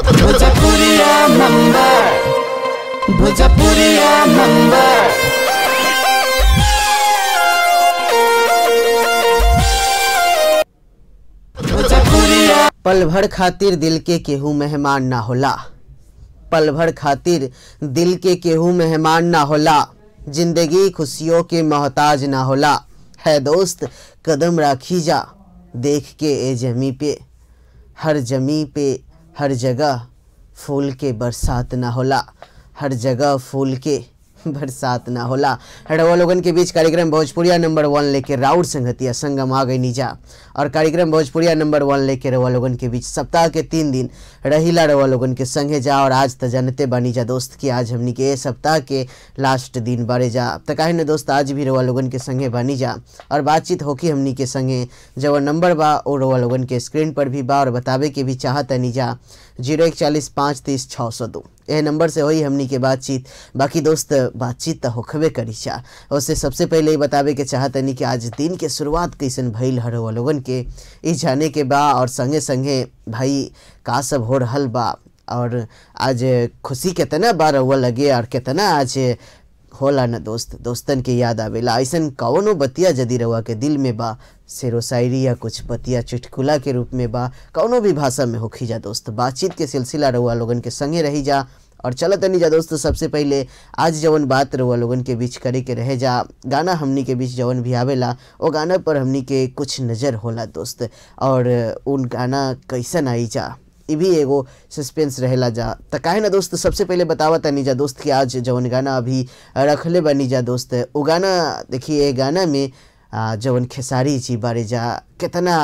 भोजपुरिया number, भोजपुरिया number. पल भर खातिर दिल के केहू मेहमान ना होला, पल भर खातिर दिल के केहू मेहमान ना होला, जिंदगी खुशियों के मोहताज ना होला। है दोस्त कदम राखी जा देख के ए जमी पे, हर जमी पे हर जगह फूल के बरसात ना होला, हर जगह फूल के बरसात ना होला। रवा लोगन के बीच कार्यक्रम भोजपुरिया नंबर 1 लेके राउर संगतिया संगम आ गई निजा और कार्यक्रम भोजपुरिया नंबर 1 लेके रवा लोगन के बीच सप्ताह के 3 दिन रहीला रवा लोगन के संगे जा। और आज त जानते बानी जा दोस्त कि आज हमनी के सप्ताह के लास्ट दिन बारे जा। अब तक काहे न दोस्त आज भी रवा लोगन के संगे बानी जा और बातचीत होखी हमनी के संगे। जब नंबर बा और रवा लोगन के स्क्रीन पर भी बा और बतावे के भी चाहत निजा 0 1 40 5 30 602 यह नंबर से होई हमनी के बातचीत। बाकी दोस्त बातचीत तो होखबे करी चा। उससे सबसे पहले ही बतावे के चाहतनी कि आज दिन के शुरुआत कैसन भइल हर लोगन के ई जाने के बा और संगे संगे भाई का सब हो रहल बा और आज खुशी कितना बा रहुआ लगे और कितना आज होला न दोस्त दोस्तन के याद आवेला। ऐसन कौनो बतिया जदी रहुआ के दिल में बा, शेरो शायरी या कुछ बतिया चुटकुला के रूप में बा, कौनो भी भाषा में होखी जा दोस्त बातचीत के सिलसिला रहुआ लोगन के संगे रही जा। और चलत नहीं जा दोस्त सबसे पहले आज जवन बात रहुआ लोगन के बीच करे के रहे जा, गाना हमनी के बीच जवन भी आवेला वो गाना पर हमनी के कुछ नज़र होला दोस्त और उन गाना कैसन आई जा ये भी एगो सस्पेंस रहेला जा। त काहे ना दोस्त सबसे पहले बतावत नहीं जा दोस्त कि आज जवन गाना अभी रखले बनी जा दोस्त वो गाना देखिए, गाना में जवन खेसारी जी बारे जा कितना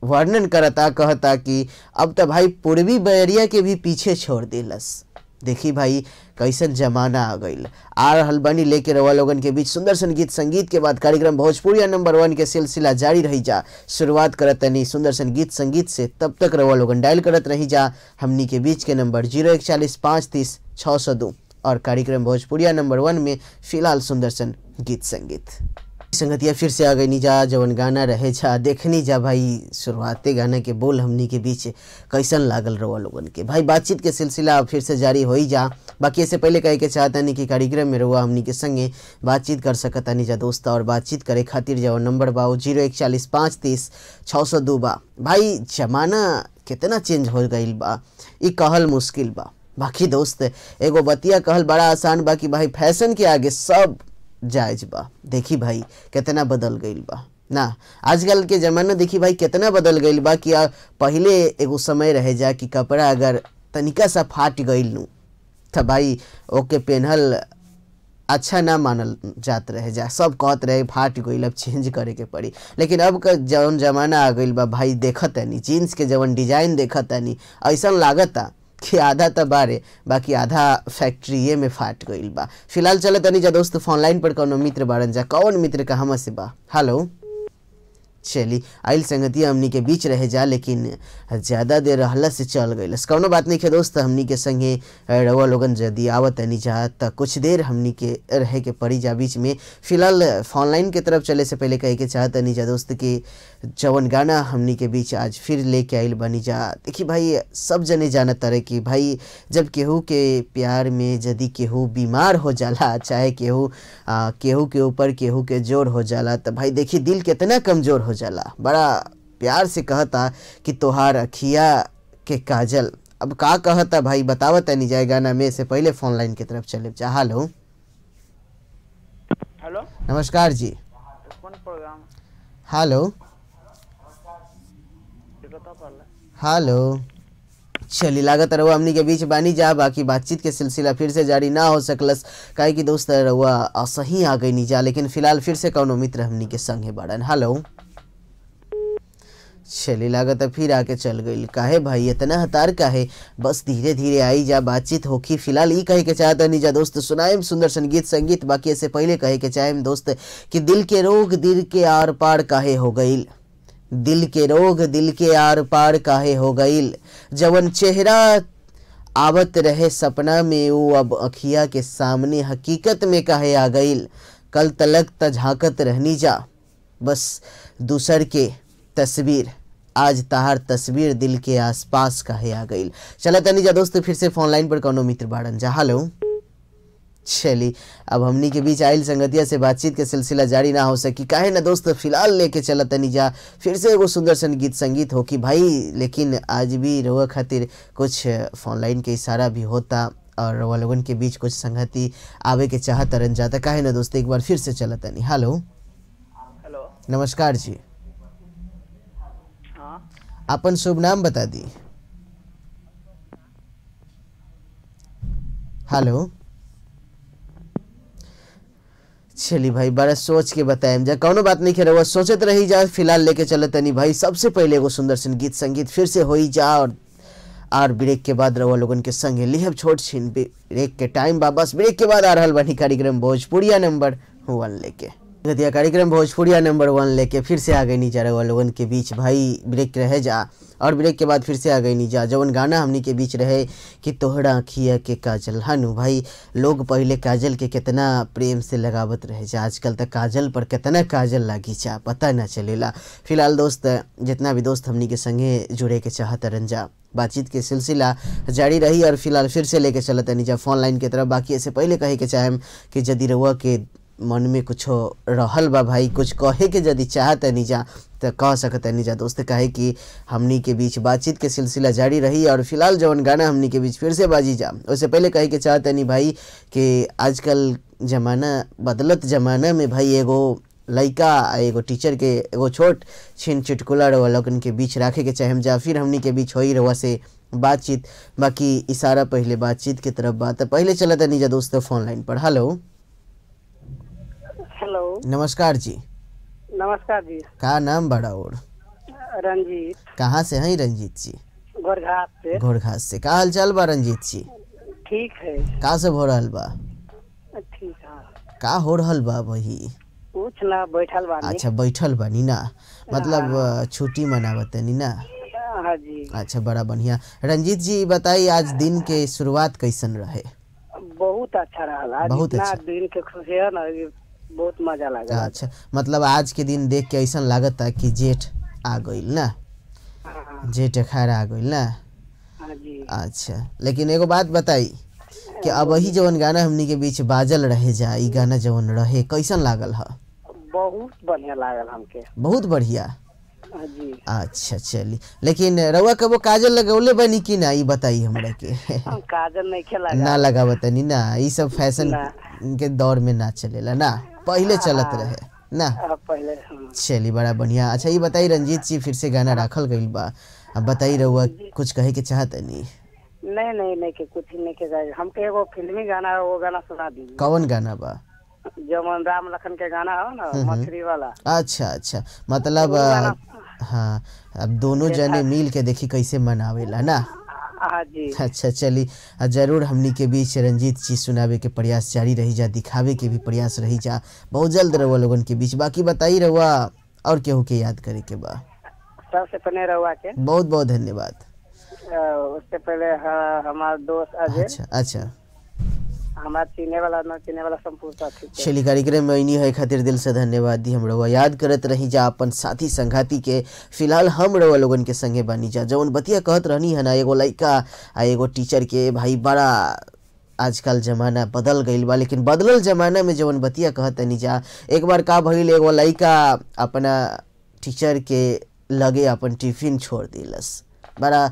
वर्णन करता, कहता कि अब तो भाई पूर्वी बैरिया के भी पीछे छोड़ दिलस। देखी भाई कैसन जमाना आ गईल। आ रहल बनी लेके रवा लोगन के बीच सुंदर संगीत संगीत के बाद कार्यक्रम भोजपुरिया नंबर 1 के सिलसिला जारी रही जा। शुरुआत करत तनी सुंदर संगीत संगीत से, तब तक रवा लोगन डायल करत रही जा हमनी के बीच के नंबर 0 1 40 5 30 602 और कार्यक्रम भोजपुरिया नंबर 1 में फिलहाल सुंदर संगीत संगीत संगतिया फिर से आ गई नी जा। जवन गाना रहे जा देखनी जा भाई शुरुआती गाना के बोल हमनी के बीच कैसन लागल रवा लोगन के। भाई बातचीत के सिलसिला फिर से जारी हो ही जा। बाकी इससे पहले कहे के चाहता नहीं कि कार्यक्रम में रवा हमनी के संगे बातचीत कर सकता नहीं जा दोस्त और बातचीत करे खातिर जाओ नंबर बा 0 1 40 5 30 602 बा। भाई जमाना कितना चेंज हो गई बा ई कहल मुश्किल बा। बाकी दोस्त एगो बतिया कहल बड़ा आसान बा कि भाई फैशन के आगे सब जायज बा। देखी भाई कितना बदल गईल बा ना आजकल के ज़माना। देखी भाई कितना बदल गईल बा कि पहले एगो समय रहे जा कि कपड़ा अगर तनिका सा फाट गईल नू तो भाई ओके पेनहल अच्छा ना मानल जात रहे जा, सब कहत रहे फाट गईल अब चेंज करे के पड़ी। लेकिन अब का जवन जमाना आ गईल बा भाई देखत नहीं जीन्स के जवन डिजाइन देखत नहीं ऐसा लागता कि आधा त बारे बाकी आधा फैक्ट्रीए में फाट गईल बा। फिलहाल चले तनी जा दोस्त फोन लाइन पर कौनो मित्र बारन जा, कौन मित्र कहमा से बा। हेलो चली आइल संगतिया हमनी के बीच रहे जा लेकिन ज़्यादा देर रहला से चल गई। कौनो बात नहीं है दोस्त हमनी के संगे रवा लोगन यदि आवत नहीं जा त कुछ देर हमनी के रहे के पड़ी जा बीच में। फिलहाल फोन लाइन के तरफ चले से पहले कहे के चाहत नहीं जा दोस्त कि जवन गाना हमनी के बीच आज फिर लेके आइल बनी जा। देखी भाई सब जने जानत रहे कि भाई जब केहू के प्यार में यदि केहू बीमार हो जाला चाहे केहू केहू के ऊपर केहू के जोर हो जाला तो भाई देखी दिल कितना कमज़ोर हो जाला। बड़ा प्यार से कहता कि तोहार अखिया के काजल, अब का कहता भाई बतावत नहीं जाए गाना में। से पहले फोन लाइन की तरफ चले जा। हेलो हेलो नमस्कार जी। कौन प्रोग्राम? हेलो हेलो चली लागत रहुआ हमनी के बीच बानी जा। बाकी बातचीत के सिलसिला फिर से जारी ना हो सकलस काहे कि दोस्त रहुआ असही आ गई नहीं जा। लेकिन फिलहाल फिर से कौनो मित्र हमनी के संगे बाड़न। हेलो चली लागत फिर आके चल गई। काहे भाई इतना हतार काहे, बस धीरे धीरे आई जा बातचीत होखी। फिलहाल ई कहे के चाहता नहीं जा दोस्त सुनाएम सुंदर संगीत संगीत। बाकी ऐसे पहले कहे के चाहेम दोस्त कि दिल के रोग दिल के आर पार काहे हो गईल, दिल के रोग दिल के आर पार काहे हो गईल, जवन चेहरा आवत रहे सपना में वो अब अखिया के सामने हकीकत में काहे आ गईल, कल तलक त झाँकत रहनी जा बस दूसर के तस्वीर, आज तहार तस्वीर दिल के आसपास काहे आ गईल। चला तनी जा दोस्त फिर से फोन लाइन पर कोनो मित्र बाड़न जा। हेलो, चली अब हमनी के बीच आयल संगतिया से बातचीत के सिलसिला जारी ना हो सकी, काहे ना दोस्त फिलहाल लेके चला तनी जा फिर से एगो सुंदर सन गीत संगीत हो कि भाई। लेकिन आज भी रउआ खातिर कुछ फोन लाइन के इशारा भी होता और रउआ लोगन के बीच कुछ संगति आवे के चाहत रन जाता, काहे ना दोस्त एक बार फिर से चला तनी। हेलो, हेलो, नमस्कार जी। हाँ, अपन शुभ नाम बता दी। हेलो, चली भाई बड़ा सोच के बताएम जा, कौनो बात नहीं खेल सोचत रही जा। फिलहाल लेके चले तनी भाई सबसे पहले एगो सुंदर सन गीत संगीत फिर से होई जा और ब्रेक के बाद रउआ लोगन के संगे लिहब छोट छिन ब्रेक के टाइम बा, बस ब्रेक के बाद आ रहल बानी कार्यक्रम भोजपुरिया नंबर 1 लेके। गतिया कार्यक्रम भोजपुरिया नंबर 1 लेके फिर से आ गई नी जा रउआ लोगन के बीच भाई। ब्रेक रहे जा और ब्रेक के बाद फिर से आ गई नी जा जवन गाना हमनी के बीच रहे कि तोहरा अखिया के काजल। हनु भाई लोग पहले काजल के कितना प्रेम से लगावत रहे जा, आजकल तक काजल पर कितना काजल लागी जा पता ना चलेला। फिलहाल दोस्त जितना भी दोस्त हमनी के संगे जुड़े के चाहत रन जा, बातचीत के सिलसिला जारी रही और फिलहाल फिर से लेके चलत तनी जा फोन लाइन के तरफ। बाकी ऐसे पहले कहे के चाहेम कि यदि रउआ के मन में कुछ रहल बा भाई, कुछ कहे के यदि चाहत नहीं जा तो कह सकत नहीं जा दोस्त, काहे कि हमनी के बीच बातचीत के सिलसिला जारी रही। और फिलहाल जवन गाना हमनी के बीच फिर से बाजी जा, उससे पहले कहे के चाहत नहीं भाई कि आजकल जमाना बदलत जमाना में भाई एगो लड़का एगो टीचर के एगो छोट छिन चुटकुला रउआ लोगन के बीच रखे के चाहेम जा, फिर हमनी के बीच होई रउआ से बातचीत। बाकी इशारा पहले बातचीत के तरफ बात पहले चलत नहीं जा दोस्त फोन लाइन पर। हेलो, हेलो, नमस्कार जी। नमस्कार जी। का नाम बड़ा और? रंजीत। कहाँ से हैं रंजीत जी? गोरघाट से। गोरघाट से। का हाल चाल बा रंजीत जी? ठीक है। का सब हो रहल बा? ठीक है। का हो रहल बा वही? कुछ ना, बैठल बानी। अच्छा बैठल बानी ना, मतलब छुट्टी मनावत नी ना? हाँ जी। अच्छा बड़ा बढ़िया। रंजीत जी बताई आज दिन के शुरुआत कैसन रहे? बहुत अच्छा रहा। बहुत अच्छा। दिन के खुशी है ना, बहुत मजा लगा। अच्छा मतलब आज के दिन देख के ऐसा लागता कि जेठ आ गइल ना? जेठ अखाड़ आ गइल ना? हाँ जी। अच्छा लेकिन एगो बात बताई कि अब वही जवन गाना हमनी के बीच बाजल रहे जा, ई गाना जवन रहे कैसन लागल ह? बहुत बढ़िया लागल हमके। बहुत बढ़िया। हाँ जी। अच्छा चली, लेकिन रउआ कबो काजल लगौले बनी कि ना, ई बताई हमरा के। हम काजल नहीं खेला ना लगावतनी ना, ई सब फैशन के दौर में ना चलेला ना, पहले चलत रहे ना पहले। चली बड़ा बढ़िया। अच्छा ये बताई रंजीत जी फिर से गाना राखल गइल बा, अब बताई रउआ कुछ कहे के चाहत नहीं? नहीं नहीं नहीं के कुछ नहीं के जाए हमके एगो फिल्मी गाना है, वो गाना सुना दीजिए। कौन गाना बा? जमन राम लखन के गाना हो ना, मछली वाला। अच्छा अच्छा, मतलब हाँ अब दोनों जने मिल के देखी कैसे मनावेला ना। हाँ जी। अच्छा चली जरूर हमनी के बीच रंजीत जी सुनावे के प्रयास जारी रही जा, दिखावे के भी प्रयास रही जा बहुत जल्द रहुआ लोगन के बीच। बाकी बताई रहुआ और केहू के याद करे के बा? सबसे पहले रहुआ के बहुत बहुत धन्यवाद। उससे पहले हमारा दोस्त अजय। अच्छा अच्छा, हमारा चीने वाला न चीने वाला संपूर्ण साथी। चलिए कार्यक्रम में इन्हीं है खातिर दिल से धन्यवाद दी। हम रहुआ याद करत रही जा अपन साथी संघाती के। फिलहाल हम रहुआ लोगन के संगे बानी जा, जवन बतिया कहत रहनी है ना एगो लड़का आ एगो टीचर के, भाई बड़ा आजकल जमाना बदल गइल बा, लेकिन बदलल जमाना में जवन बतिया कहत नहीं जा। एक बार का भइल एगो लड़का अपना टीचर के लगे अपन टिफिन छोड़ दिलस। बड़ा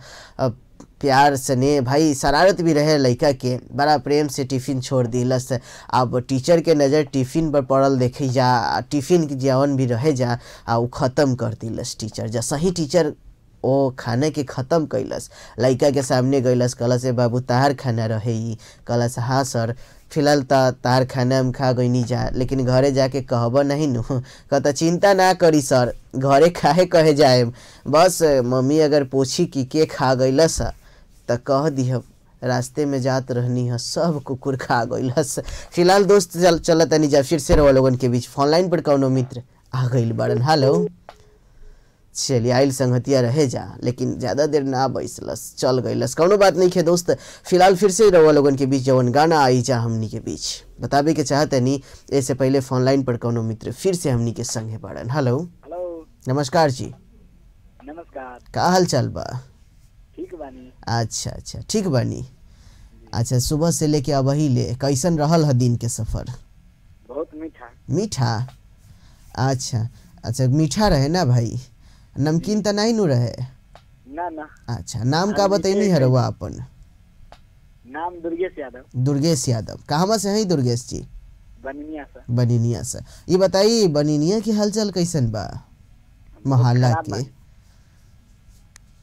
प्यार सने भाई शरारत भी रहे लड़का के, बड़ा प्रेम से टिफिन छोड़ दिलस। अब टीचर के नज़र टिफिन पर पड़ल देखे जा, टिफिन के जवन भी रहे जा आ उ ख़त्म कर दिलस टीचर जा। सही टीचर ओ खाने के ख़त्म कैलस, लड़का के सामने गैलस, कहलस बाबू तार खाना रहे ई? कहलस हाँ सर, फिलहाल त तार खाना हम खा गई जा, लेकिन घरे जाके कहब नहीं नु। कहता चिंता ना करी सर, घरे खाए कहे जाए, बस मम्मी अगर पूछी कि के खा गैलस त कह दिह रास्ते में जात रहनी है सब कुकुर खा गइलस। फिलहाल दोस्त चलत तनी जा फिर से रहुआ लोगन के बीच फोन लाइन पर कौनो मित्र आ गइल बाड़न। हेलो, चलिए आइल संगतिया रहे जा, लेकिन ज़्यादा देर ना बैसलस चल गइलस। कौनो बात नहीं है दोस्त, फिलहाल फिर से रहुआ लोगन के बीच जवन गाना आई जा हमनी के बीच बतावे के चाहत नहीं। ऐसे पहले फोन लाइन पर कौनो मित्र फिर से हमनी के संगे बाड़न। हेलो, हेलो, नमस्कार जी। नमस्कार। का हाल चाल बा? ठीक बानी। अच्छा अच्छा, ठीक बानी। अच्छा, सुबह से लेके अब ही ले कैसन रहल है दिन के सफर? बहुत मीठा। मीठा? अच्छा अच्छा, मीठा रहे ना भाई, नमकीन तो नहीं नु रहे? ना ना। अच्छा, नाम का बतैनी है रउआ अपन? नाम दुर्गेश यादव। दुर्गेश यादव, कहवा से हैं दुर्गेश जी? बनिनिया से। बनिनिया से। ये बताइए बनिनिया के हालचाल कैसन बा? मोहल्ला के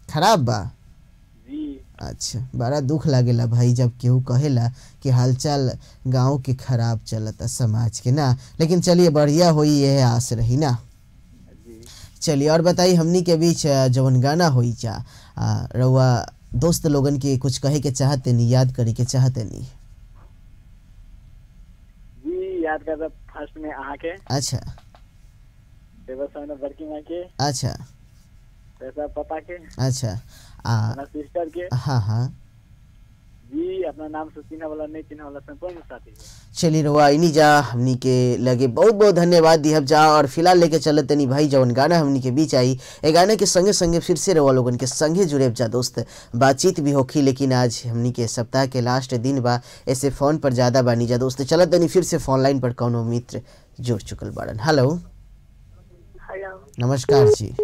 खराब बा जी। अच्छा, बड़ा दुख लागेला भाई जब केहू कहेला कि हालचाल गांव के खराब चलता समाज के ना, लेकिन चलिए बढ़िया होई यह आस रही ना। चलिए और बताइए हमनी के बीच जवन गाना होई चा रउआ दोस्त लोगन के कुछ कहे के चाहते नहीं, याद करे के चाहते नहीं? जी याद कर फर्स्ट में आहा के। अच्छा। बड़की माँ के। अच्छा। पापा के। अच्छा। अपना सिस्टर के। हाँ हाँ जी, अपना नाम से चिन्ह वाला नहीं चिन्ह वाला संपूर्ण साथी। चलिए रुआ इनी जा हमनी के लगे बहुत बहुत धन्यवाद दिहब जा। और फिलहाल लेके चलत तनी भाई जवन गाना हमनी के बीच आई, ए गाने के संगे संगे फिर से रुआ लोगन के संगे जुड़े जा दोस्त, बातचीत भी होखी, लेकिन आज हमनी के सप्ताह के लास्ट दिन बा, ऐसे फोन पर ज़्यादा बानी जा दोस्त। चलत तनी फिर से फोन लाइन पर कौनो मित्र जुड़ चुकल बाड़न। हेलो। हेलो, नमस्कार जी।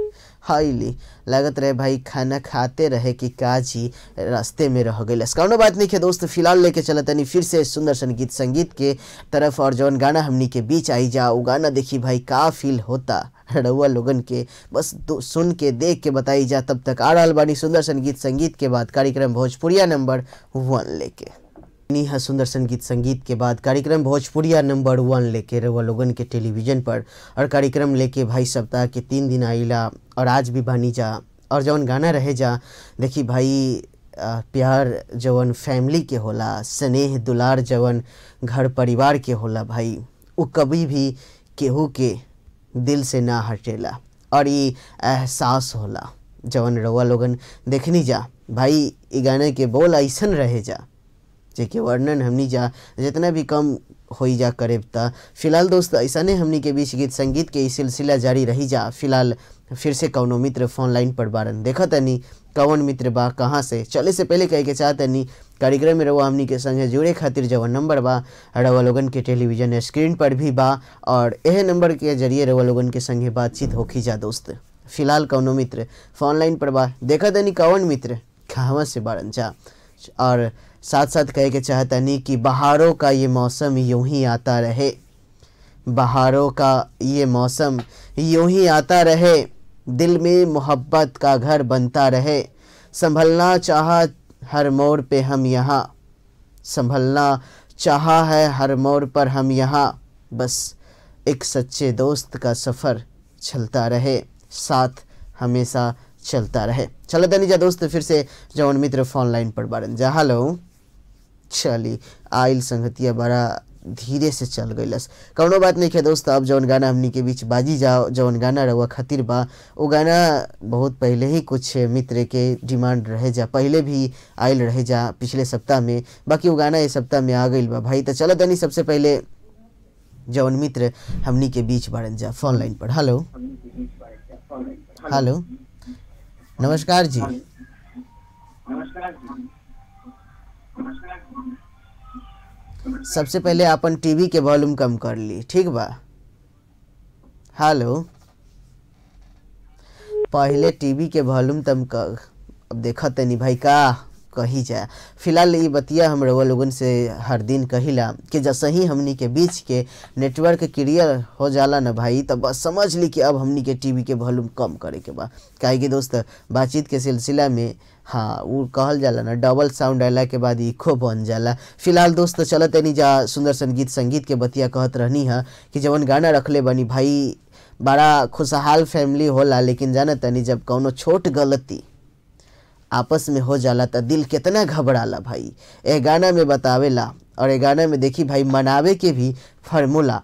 हाईली लागत रहे भाई खाना खाते रहे कि का जी रास्ते में रह गई। कौनो बात नहीं है दोस्त, फिलहाल लेके चलत तनी फिर से सुंदर संगीत संगीत के तरफ। और जौन गाना हमनी के बीच आई जा वो गाना देखी भाई का फील होता रउआ लोगन के, बस सुन के देख के बताई जा। तब तक आ रहा बानी सुंदर संगीत संगीत के बाद कार्यक्रम भोजपुरिया नंबर 1 लेके। नी सुंदर संगीत संगीत के बाद कार्यक्रम भोजपुरिया नंबर 1 लेके रउआ लोगन के टेलीविज़न पर। और कार्यक्रम लेके भाई सप्ताह के 3 दिन आइला और आज भी बानी जा। और जौन गाना रहे जा देखी भाई प्यार जवन फैमिली के होला, स्नेह दुलार जवन घर परिवार के होला भाई, वो कभी भी केहू के दिल से ना हटेला। और ये एहसास होला जवन रउआ लोगन देखनी जा भाई, ई गाने के बोल ऐसन रहे जा जेके वर्णन हमनी जा जितना भी कम होई जा करे ता। फिलहाल दोस्त ऐसा ने हमनी के बीच गीत संगीत के सिलसिला जारी रही जा। फिलहाल फिर से कौनो मित्र फोन लाइन पर बारन, देखा तनी कौन मित्र बा कहाँ से। चले से पहले कहे के चाहतनी कार्यक्रम में रउआ हमनी के संगे जुड़े खातिर जवन नंबर बा रउआ लोगन के टेलीविजन स्क्रीन पर भी बा, और यह नंबर के जरिए रउआ लोगन के संगे बातचीत होखी जा दोस्त। फिलहाल कौनो मित्र फोन लाइन पर बा, देखा तनी कौन मित्र कहाँ से बारन जा। और साथ साथ कहे के चाहतनी कि बहारों का ये मौसम यूं ही आता रहे, बहारों का ये मौसम यूं ही आता रहे, दिल में मोहब्बत का घर बनता रहे, संभलना चाहा हर मोड़ पे हम यहाँ, संभलना चाहा है हर मोड़ पर हम यहाँ, बस एक सच्चे दोस्त का सफ़र चलता रहे, साथ हमेशा चलता रहे। चलो तनी जा दोस्त फिर से जौन मित्र फोन लाइन पर बारन जा। हेलो। चली आइल संगतिया बड़ा धीरे से चल गईलस, कौनो बात नहीं है दोस्त। अब जौन गाना हमनी के बीच बाजी जाओ, जौन गाना रउआ खातिर बा वो गाना बहुत पहले ही कुछ मित्र के डिमांड रहे जा, पहले भी आयल रहे जा पिछले सप्ताह में, बाकी वो गाना ये सप्ताह में आ गई बा भाई। तो चलो तनी सबसे पहले जौन मित्र हमनी के बीच बारन जा फोन लाइन पर। हेलो। हेलो, नमस्कार जी। नमस्कार जी। सबसे पहले अपन टीवी के वॉल्यूम कम कर ली, ठीक बा? हेलो, पहले टीवी के वॉल्यूम तम कर, अब देखा तनी भाई का कही जाए। फिलहाल ये बतिया हम रउआ लोगन से हर दिन कहिला कि जैसे ही हमनी के बीच के नेटवर्क क्लियर हो जाला ना भाई, तब बस समझ ली कि अब हमनी के टीवी के वॉल्यूम कम करे के बा। काहे कि दोस्त बातचीत के सिलसिला में हाँ वो कहल जाला ना, डबल साउंड आला के बाद इको बन जाला। फिलहाल दोस्त चलत नहीं जा सुंदर संगीत संगीत के बतिया कहत रहनी है कि जवन गाना रखले बनी भाई बड़ा खुशहाल फैमिली होला, लेकिन जाना तनी जब कौनो छोट गलती आपस में हो जाला त दिल कितना घबराला भाई। ए गाना में बतावेला और ए गाना में देखी भाई मनावे के भी फार्मूला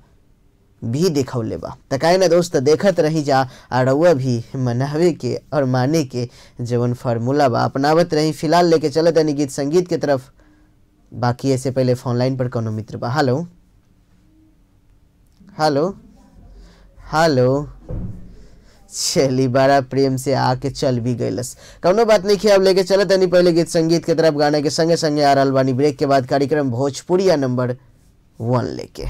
भी देखौले बा। त काहे ना दोस्त देखत रही जा आ रउआ भी मनावे के और माने के जवन फार्मूला बा अपनावत रही। फिलहाल लेके चलत तनी गीत संगीत के तरफ, बाकी ऐसे पहले फोन लाइन पर कोनो मित्र बा। हेलो। हेलो। हेलो। चली बड़ा प्रेम से आके चल भी गईलस। कौनो बात नहीं, अब लेके चलत तनी पहले गीत संगीत के तरफ। गाना के संगे संगे आ रहल बानी ब्रेक के बाद कार्यक्रम भोजपुरिया नंबर 1 लेके।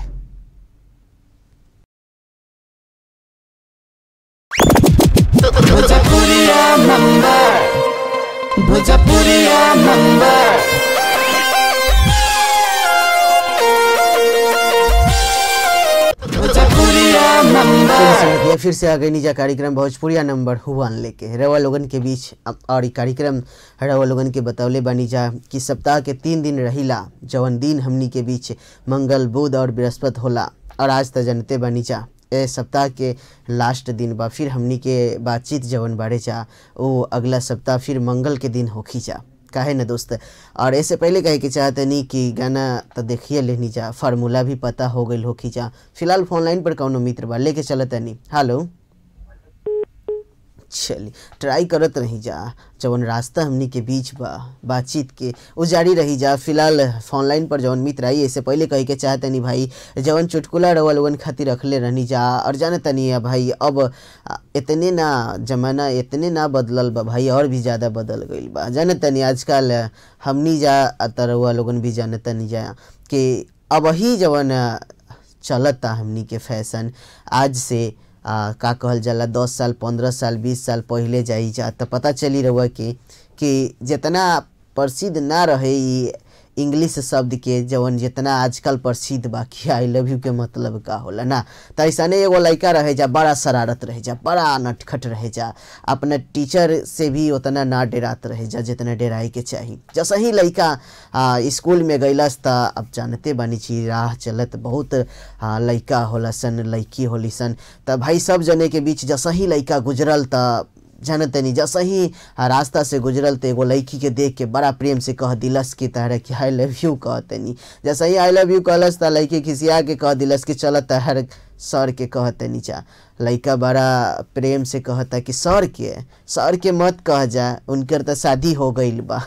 भोजपुरिया नंबर, भोजपुरिया नंबर, भोजपुरिया नंबर। फिर से आ गई निजा कार्यक्रम भोजपुरिया नंबर 1 लेके रवा लोगन के बीच। और कार्यक्रम रवा लोगन के बतौले बानी जा कि सप्ताह के 3 दिन रहिला, जवन दिन हमनी के बीच मंगल, बुध और बृहस्पति होला। और आज त जनते बानी जा ए सप्ताह के लास्ट दिन बा, फिर हमनी के बातचीत जवन बाड़े जा वो अगला सप्ताह फिर मंगल के दिन होखी जा, काहे न दोस्त। और ऐसे पहले कहे के चाहते नहीं कि गाना तो देखिए लेनी जा, फार्मूला भी पता हो गई होखी जा। फिलहाल फोन लाइन पर कौनो मित्र बा, लेके चलत नहीं। हेलो, चली ट्राई करत रही जा, जवन रास्ता हमनी के बीच बा बातचीत के वो जारी रही जा। फिलहाल फोन लाइन पर जवन मित्र आई, ऐसे पहले कहे के चाहते नहीं भाई जवन चुटकुला रवा लोगन खातिर रखले रहनी जा। और जानता नहीं है भाई अब इतने ना जमाना इतने ना बदलल बा भाई, और भी ज़्यादा बदल गई बा। जानता नहीं आजकल हमनी जा तरवा लोगन भी जानता नहीं जा कि अब ही जवन चलता हमनी के फैशन आज से का कहल जाला 10 साल 15 साल 20 साल पहले जाई जा तो पता चली रहुआ कि जितना प्रसिद्ध ना रहे इंग्लिश शब्द के जवन जितना आजकल प्रसिद्ध बा कि I love you के मतलब का होला ना। तो ऐसा नहीं एगो लड़का रहे जा बड़ा शरारत रहे जा, बड़ा नटखट रहे जा, अपना टीचर से भी उतना ना डरात रहे जा जितना डराए के चाही। जैसे ही लड़का स्कूल में गईलस त अब जानते बानी छी राह चलत बहुत लड़का होला सन लड़की होली सन, त भाई सब जने के बीच जैसे ही लड़का गुजरल त जानते नहीं जैसे ही रास्ता से गुजरल तो एगो लड़की के देख के बड़ा प्रेम से कह दिलस कि तहरा कि I love you कहते नहीं। जैसे ही I love you कहलस त लड़की खिसिया के कह दिलस कि चल तहर सर के कहते नहीं चा। लड़का बड़ा प्रेम से कहता कि सर के मत कह जा, उनकर तो शादी हो गई बा।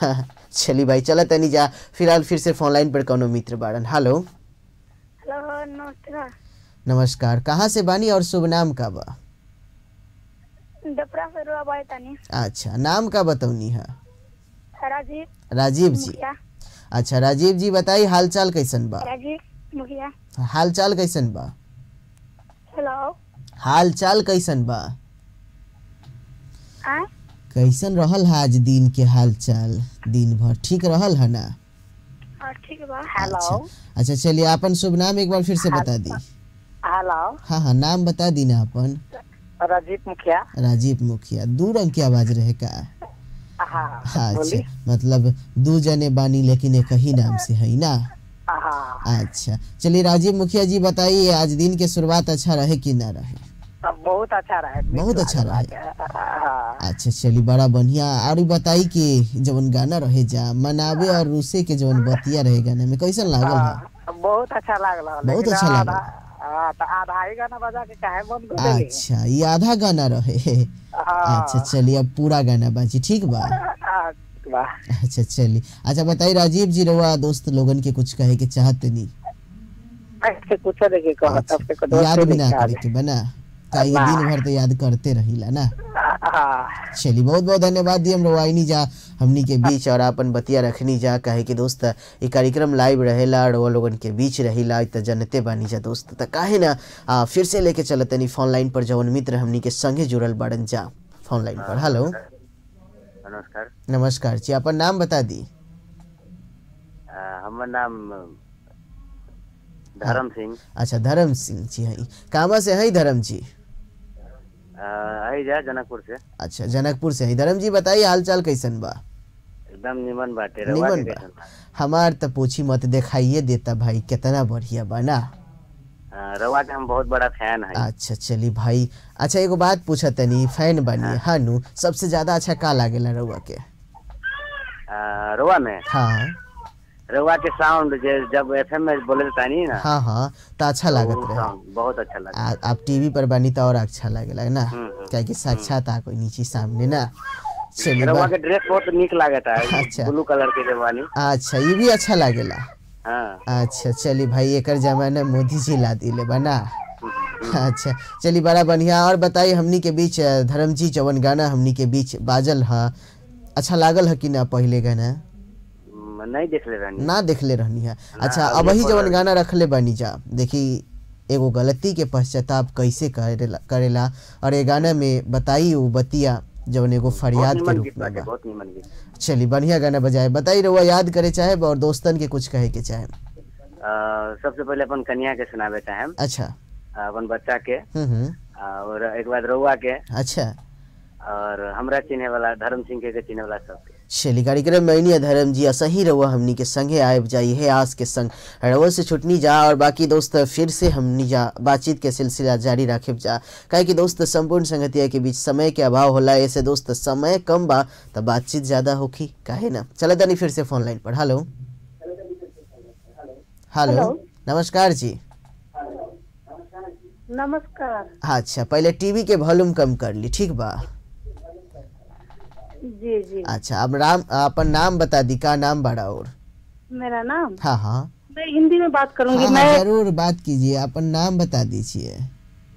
चली भाई चल तनी जा। फिलहाल फिर से फोन लाइन पर कोनो मित्र बाड़न। हेलो हेलो, नमस्कार। नमस्कार, कहाँ से बानी और शुभ नाम का बा? डपरा से रुआ बाई तानी। अच्छा, नाम का बतौनी है? राजीव। राजीव जी, अच्छा राजीव जी बताई हालचाल कैसन बा? राजीव मुखिया। हालचाल कैसन बा? हेलो, हालचाल कैसन बा? कैसन रहल है आज दिन के हालचाल? दिन भर ठीक रहल है ना? ठीक बा। हेलो, अच्छा चलिए अपन शुभ नाम एक बार फिर से बता दी। हेलो, हाँ हाँ नाम बता दी ना अपन। राजीव मुखिया। राजीव मुखिया, दू रंग के आवाज रहे का? हाँ, अच्छा मतलब दू जने बानी लेकिन एक ही नाम से है ना? हाँ। अच्छा चलिए राजीव मुखिया जी बताइए आज दिन के शुरुआत अच्छा रहे कि ना रहे? बहुत अच्छा रहे। बहुत अच्छा रहे। अच्छा चलिए बड़ा बढ़िया। और बताई कि जवन गाना रहे जा मनावे और रूसे के जवन बतिया रहे गाना में कैसन लागल है? बहुत अच्छा लागल। बहुत अच्छा लागल। तो आधा ही गाना बजा के काहे बंद कर देली? अच्छा ये आधा गाना रहे। अच्छा चलिए अब पूरा गाना बाजी ठीक बा? अच्छा चलिए। अच्छा बताइए राजीव जी रवा दोस्त लोगन के कुछ कहे के चाहते नहीं? कुछ नहीं कहत, अच्छा, याद भी ना करे के बना काहे दिन भर तो याद करते रहिला ना। चलिए बहुत बहुत धन्यवाद दी हम रवाइनी जा हमनी के बीच और अपन बतिया रखनी जा, काहे कि दोस्त ये कार्यक्रम लाइव रहेला और वो लोगन के बीच रहिला त जनते बानी जा दोस्त, त काहे ना फिर से लेके चलते नहीं फोन लाइन पर जवन मित्र हमनी के संगे जुड़ल बाड़न जा फोन लाइन पर। हेलो, नमस्कार। नमस्कार जी, अपन नाम बता दी। हमर नाम धर्म सिंह। अच्छा धर्म सिंह जी है, कहाँ से है धर्म जी? जा जनकपुर से। अच्छा जनकपुर से है। धर्म जी बताइए हालचाल कैसन बा? एकदम निमन बाटे। निमन बा। हमार तो पूछी मत, दिखाइए देता भाई कितना बढ़िया बा ना। रवा के हम बहुत बड़ा फैन है। अच्छा चली भाई। अच्छा एगो बात पूछा तनी, फैन बनी हाँ नु, सबसे ज्यादा अच्छा का लागेला रवा के? रवा में? हाँ रवा के साउंड जब एफएम में बोले तानी ना, हाँ हाँ तो अच्छा लागत रहे, बहुत अच्छा लगता। आप टीवी पर बनी तो और अच्छा लागेला ना, क्या साक्षात आ कोई नीचे सामने ना। चलिए रवा के ड्रेस बहुत निक लागता है। अच्छा ब्लू कलर के जवानी। अच्छा ये भी अच्छा लागेला। हाँ। अच्छा चलिए भाई एकर जमाना मोदी जी ला दिले बना। अच्छा चलिए बड़ा बढ़िया। और बताइए हमनी के बीच धर्म जी जवन गाना हमनी के बीच बाजल है, अच्छा लागल है कि ना? पहले गाना नहीं देखले रहनी, ना देखले रहनी है। अच्छा अब वही जवन गाना रखले बानी जा, देखी एगो गलती के पश्चाताप कैसे करेला और ये गाना में बताई वो बतिया जवन एगो फरियाद के रूप में। बहुत निमन गीत। चलिए बढ़िया गाना बजाए। बताई रहुआ याद करे चाहे और दोस्तन के कुछ कहे के चाहे। सबसे पहले अपन कन्या के सुनावे चाहे। अच्छा। अपन बच्चा के, और एक बार रहुआ के। अच्छा। और हमरा चिन्हे वाला धर्म सिंह के चिन्हे वाला सबके। चलिए कार्यक्रम में नहीं धर्म जी असही रहुआ हमनी के संगे आए जाइए है आस के संग रहुआ से छुटनी जा और बाकी दोस्त फिर से हमनी जा बातचीत के सिलसिला जारी राखे जा, काहे कि दोस्त संपूर्ण संगतिया के बीच समय के अभाव होला, ऐसे दोस्त समय कम बा तो बातचीत ज़्यादा होखी काहे ना। चले तनी फिर से फोन लाइन पर। हेलो हेलो नमस्कार जी। नमस्कार। अच्छा पहले टीवी के वॉल्यूम कम कर ली, ठीक बा? जी जी। अच्छा अब राम अपन नाम बता दी, का नाम बड़ा? और मेरा नाम? हाँ हाँ मैं हिंदी में बात करूंगी। हाँ, मैं जरूर बात कीजिए, अपन नाम बता दीजिए।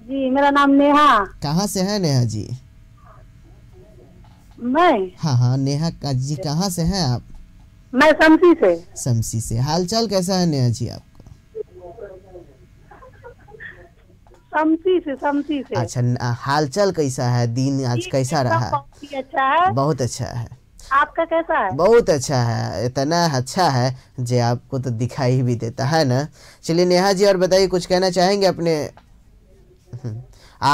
जी मेरा नाम नेहा। कहाँ से है नेहा जी? मैं? हाँ हाँ नेहा का जी कहाँ से हैं आप? मैं शमसी से। शमसी से। हालचाल कैसा है नेहा जी आपका? शमसी से, शमसी से। अच्छा हालचाल कैसा है, दिन आज कैसा रहा? बहुत अच्छा है। बहुत अच्छा है। आपका कैसा है? बहुत अच्छा है, इतना अच्छा है जे आपको तो दिखाई भी देता है ना। चलिए नेहा जी और बताइए कुछ कहना चाहेंगे अपने?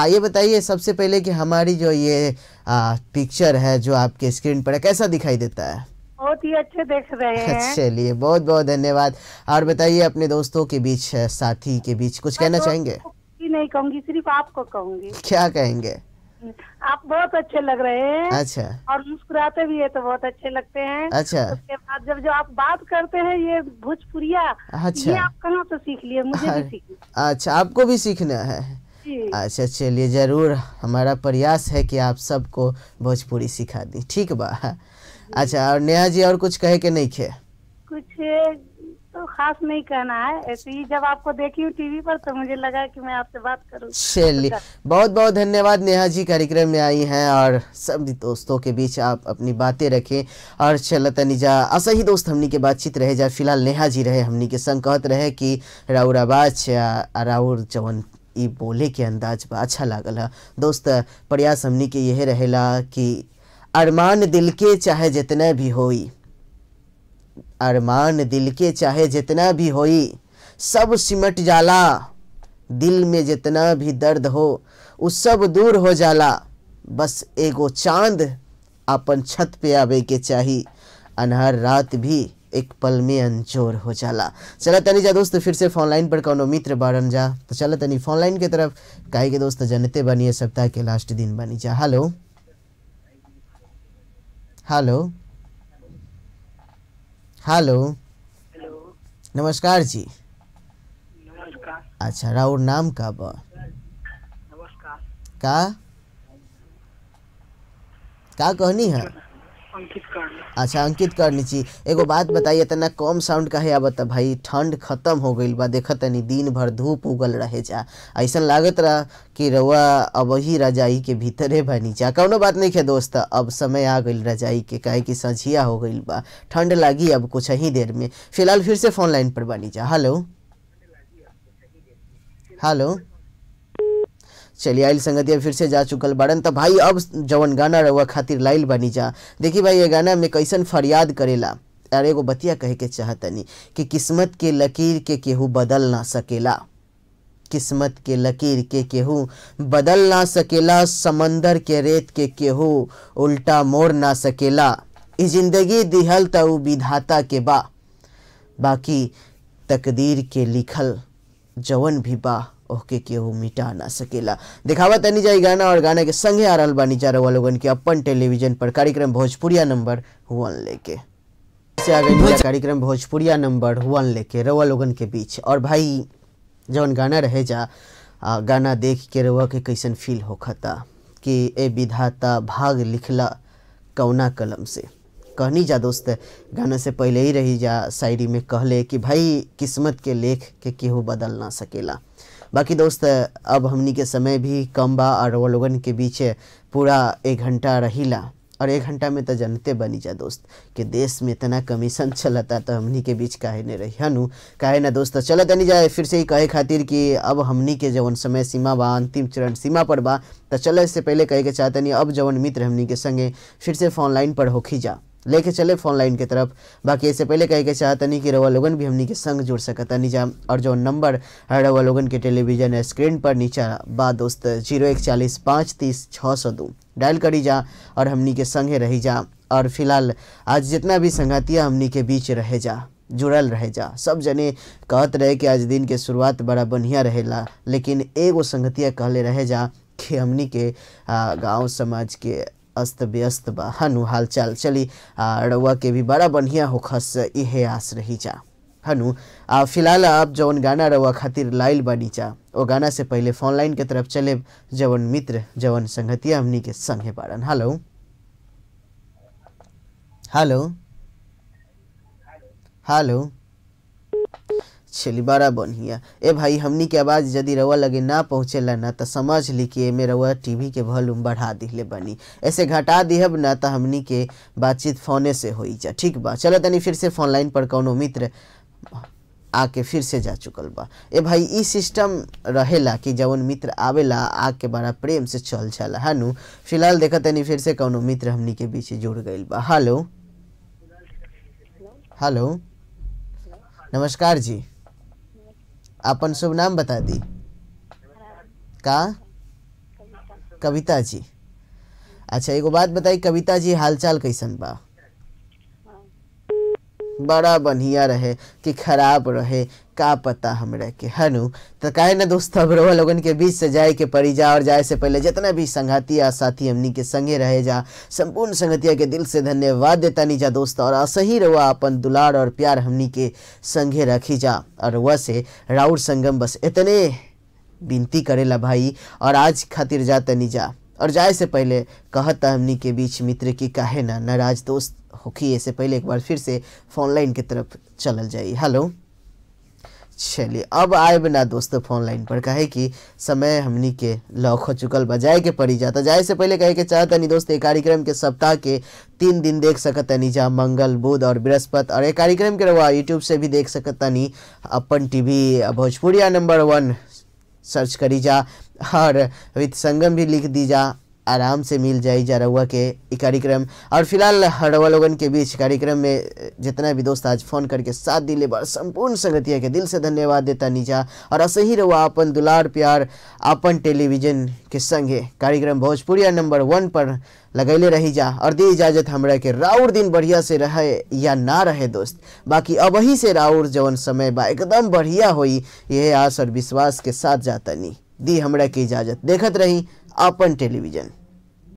ये बताइए सबसे पहले कि हमारी जो ये पिक्चर है जो आपके स्क्रीन पर है कैसा दिखाई देता है? बहुत ही अच्छे देख रहे हैं। चलिए बहुत बहुत धन्यवाद। और बताइए अपने दोस्तों के बीच, साथी के बीच कुछ कहना चाहेंगे? नहीं कहूँगी, सिर्फ आपको कहूँगी। क्या कहेंगे? आप बहुत अच्छे लग रहे हैं। अच्छा। और मुस्कुराते भी है तो बहुत अच्छे लगते हैं। अच्छा। उसके बाद जब जो आप बात करते हैं ये भोजपुरिया, अच्छा ये आप कहाँ से सीख लिए? मुझे भी सीखना। अच्छा आपको भी सीखना है? अच्छा चलिए जरूर, हमारा प्रयास है कि आप सबको भोजपुरी सिखा दी, ठीक बा? अच्छा और नेहा जी और कुछ कहे के नहीं खे? कुछ तो खास नहीं कहना है, ऐसे ही जब आपको देखी हूँ टीवी पर तो मुझे लगा कि मैं आपसे बात करूँ। चलिए बहुत बहुत धन्यवाद नेहा जी, कार्यक्रम में आई हैं और सब दोस्तों के बीच आप अपनी बातें रखें। और चलतनी जा ऐसा ही दोस्त हमनी के बातचीत रहे जा। फिलहाल नेहा जी रहे हमनी के संग, कहत रहे कि राउर आवाज राउर जवन ई बोले के अंदाज बा अच्छा लागल है। दोस्त प्रयास हमनी के यह रहेला कि अरमान दिल के चाहे जितना भी होई, अरमान दिल के चाहे जितना भी होई, सब सिमट जाला, दिल में जितना भी दर्द हो उ सब दूर हो जाला, बस एगो चांद अपन छत पे आवे के चाही, अनहर रात भी एक पल में अंजोर हो जाला। चला तनी जा दोस्त फिर से फोन लाइन पर कौनो मित्र बारन जा, तो चला तनी फोन लाइन के तरफ, काहे के दोस्त जनते बनी सप्ताह के लास्ट दिन बनी जा। हेलो हेलो हेलो हेलो नमस्कार जी। नमस्कार। अच्छा राउर नाम का बा? नमस्कार। का का कहनी है? अंकित कर्ण। अच्छा अंकित कर्ण जी, एगो बात बताइए, इतना कम साउंड काहे आवत भाई? ठंड खत्म हो गई बा, देखत तनी दिन भर धूप उगल रहे जा, ऐसा लागत रहा कि रउआ अब ही रजाई के भीतरे बनी जा। कौनो बात नहीं है दोस्त, अब समय आ गई रजाई के, काहे कि संझिया हो गई बा, ठंड लागी अब कुछ ही देर में। फिलहाल फिर से फोन लाइन पर बनी जा। हेलो हेलो चलिए आइल संगतिया फिर से जा चुकल बाड़न। तो भाई अब जवन गाना रहुआ खातिर लाइल बनी जा, देखी भाई ये गाना में कैसन फरियाद करेला। अरे एगो बतिया कहे के चाहतनी कि किस्मत के लकीर के केहू बदल ना सकेला, किस्मत के लकीर के केहू बदल ना सकेला, समंदर के रेत के केहू उल्टा मोड़ ना सकेला, ई जिंदगी दिहल त उ विधाता के बा, बाकी तकदीर के लिखल जवन भी बा ओके केहू मिटा ना सकेला। दिखावा तनी जाई गाना और गाना के संगे आ रहल बानी जा रउआ लोगन के अपन टेलीविजन पर कार्यक्रम भोजपुरिया नंबर 1 लेके से आ गई कार्यक्रम भोजपुरिया नंबर 1 लेके रउआ लोगन के बीच। और भाई जवन गाना रहे जा, गाना देख के रउआ के कैसन फील होखता कि ए विधाता भाग लिखला कौना कलम से। कहनी जा दोस्त गाना से पहले ही रही जा शायरी में कहले कि भाई किस्मत के लेख के केहू बदल ना सकेला। बाकी दोस्त अब हमनी के समय भी कम बा और वो लोगन के बीच पूरा 1 घंटा रहिला और 1 घंटा में तो जनते बनी जा दोस्त कि देश में इतना कमीशन चलता तो हमनी के बीच काहे नहीं रही हनु काहे ना दोस्त। चलत नहीं जाए फिर से ही कहे खातिर कि अब हमनी के जवन समय सीमा बा अंतिम चरण सीमा पर बा, तो चले से पहले कहे के चाहतनी अब जवन मित्र हमनी के संगे फिर से फोन लाइन पर होखी जा लेके चले फोन लाइन के तरफ। बाकी इससे पहले कहे के चाहतनी कि रवा लोगन भी हमनी के संग जुड़ सकतनी जा और जो नंबर रवा लोगन के टेलीविजन स्क्रीन पर नीचा बा दोस्त 01 40 5 30 602 डायल करी जा और हमनी के संगे रही जा। और फिलहाल आज जितना भी संगतिया हमनी के बीच रहे जा जुड़ल रहे जा, सब जने कहत रहे कि आज दिन के शुरुआत बड़ा बढ़िया रहेला, लेकिन एगो संगतिया कहले रहे जा कि हमनी के गाँव समाज के अस्त व्यस्त बा हनु हालचाल। चली रउआ के भी बड़ा बढ़िया होखस इहे आस रही जा हनु। फिलहाल आप जौन गाना रउआ खातिर लाइल बानी जा वो गाना से पहले फोन लाइन के तरफ चले जवन मित्र जवन संगतिया हमनी के संगे बारन। हेलो हेलो हेलो चली बड़ा बढ़िया। ए भाई हमनी के आवाज़ यदि रउआ लगे ना पहुँचेला ना तो समझ ली कि एमे रउआ टीवी के वॉल्यूम बढ़ा दिले बनी, ऐसे घटा दिहब ना तो हमनी के बातचीत फोने से होई जा। ठीक बा, चलो तनी फिर से फोन लाइन पर कौनो मित्र आके फिर से जा चुकल बा। ए भाई ई सिस्टम रहेला कि जवन मित्र आवेला आके बड़ा प्रेम से चल जाला हनु। फिलहाल देखा तनी फिर से कौनो मित्र हमनी के बीच जुड़ गइल बा। हेलो हेलो नमस्कार जी, अपन शुभ नाम बता दी। का कविता जी। अच्छा एगो बात बताई कविता जी, हालचाल कैसन बा? बड़ा बढ़िया रहे कि खराब रहे का पता हमरा के हनु। तो काहे ना दोस्त अब रउआ लोगन के बीच से जाए के पड़ी जा और जाए से पहले जितना भी संगतिया साथी हमनी के संगे रहे जा संपूर्ण संगतिया के दिल से धन्यवाद देता नहीं जा दोस्त। और असही रउआ अपन दुलार और प्यार हमनी के संगे रखी जा और रउआ से राउर संगम बस इतने विनती करेला भाई। और आज खातिर जाता नहीं जा और जाए से पहले कहता हमनी के बीच मित्र की काहे ना नाराज दोस्त होखी, ऐसे पहले एक बार फिर से फोन लाइन की तरफ चलल जाई। हेलो चलिए अब आए बिना दोस्तों फोन लाइन पर, काहे कि समय हमनी के लॉक हो चुकल बा, जाए के पड़ी जाता। जाए से पहले कहे के चाहतनी दोस्त एक कार्यक्रम के सप्ताह के 3 दिन देख सकतनी जा, मंगल बुध और बृहस्पति। और एक कार्यक्रम के रवा यूट्यूब से भी देख सकतनी, अपन टीवी भोजपुरिया नंबर 1 सर्च करी जा और विद संगम भी लिख दी जा, आराम से मिल जाई जा रउआ के ई कार्यक्रम। और फिलहाल रउआ लोगन के बीच कार्यक्रम में जितना भी दोस्त आज फोन करके साथ दिले बार संपूर्ण संगतिया के दिल से धन्यवाद देता नीचा। और ऐसे ही रउआ अपन दुलार प्यार अपन टेलीविजन के संगे कार्यक्रम भोजपुरिया नंबर 1 पर लगैले रही जा। और दी इजाज़त हमरा के राउर दिन बढ़िया से रहे या ना रहे दोस्त, बाकी अब ही से राउर जवन समय बा एकदम बढ़िया होई यह आस और विश्वास के साथ जाता नी। दी हमरा के इजाज़त, देखत रही अपन टेलीविजन।